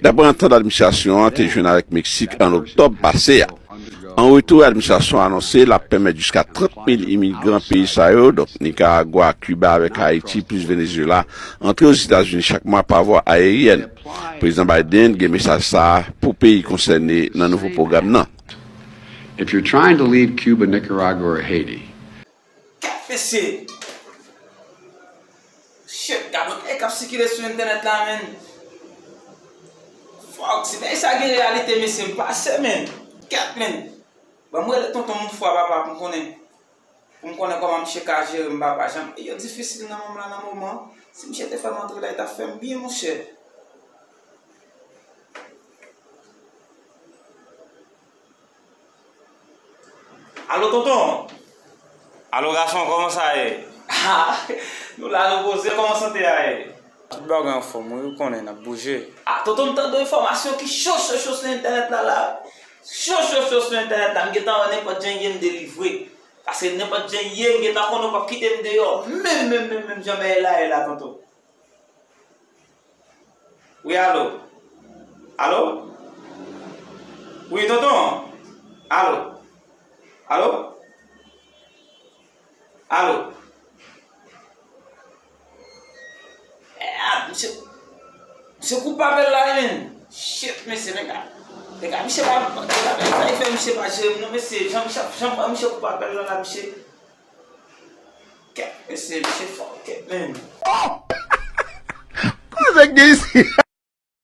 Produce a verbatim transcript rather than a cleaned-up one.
Daprè antant administrasyon an te jwenn avèk Meksik an oktòb pase a. An retou, administrasyon an anonse l ap pèmèt jiska trant mil imigran peyi sa yo, donk Nikaragwa, Kiba avèk Ayiti, plis Venezuela, antre Ozetazini chak mwa pa vwa ayeryèn. Prezidan Biden gen mesaj sa a pou peyi konsène nan nouvo pwogram nan. If you're trying to leave Cuba, Nicaragua, or Haiti, Kèt mesye! Shit, gade yon bagay k ap sikile sou entènèt la, menn. Fòk, si bagay sa gen reyalite, mesye, m pase, menn. Kèt, menn. Ban m rele tonton m yon fwa, papa, pou m konnen. Pou m konnen kòman misye ka jere m, papa. Jan bagay yo difisil nan men m la nan moman. Si misye te fè m antre la, li t ap fè m byen, monchè. Alo tonton. Alo gason, kòman sa ye? Ah, nou la, nou poze, kòman sante a ye? Tout bagay anfòm wi, ou konnen n ap bouje. Ah tonton, m tande yon enfòmasyon ki cho cho cho sou entènèt la la. Cho cho cho sou entènèt la, m gentan wè nenpòt jan ye m delivre. Paske nenpòt jan ye m gentan konnen ou p ap kite m deyò menm menm menm menm jan bagay la ye la tonton. Wi alo? Alo? Wi tonton? Alo? Alo? Alo? Eh, ah, misye, misye koupe apèl la wi menn. Shit mesye nèg la. Nèg la misye pa, nèg la sa li fè misye pa jere m non mesye. Jan misye, jan misye koupe apèl la la misye. Kèt mesye, misye fò kèt menn. Kòman sa k gen isit?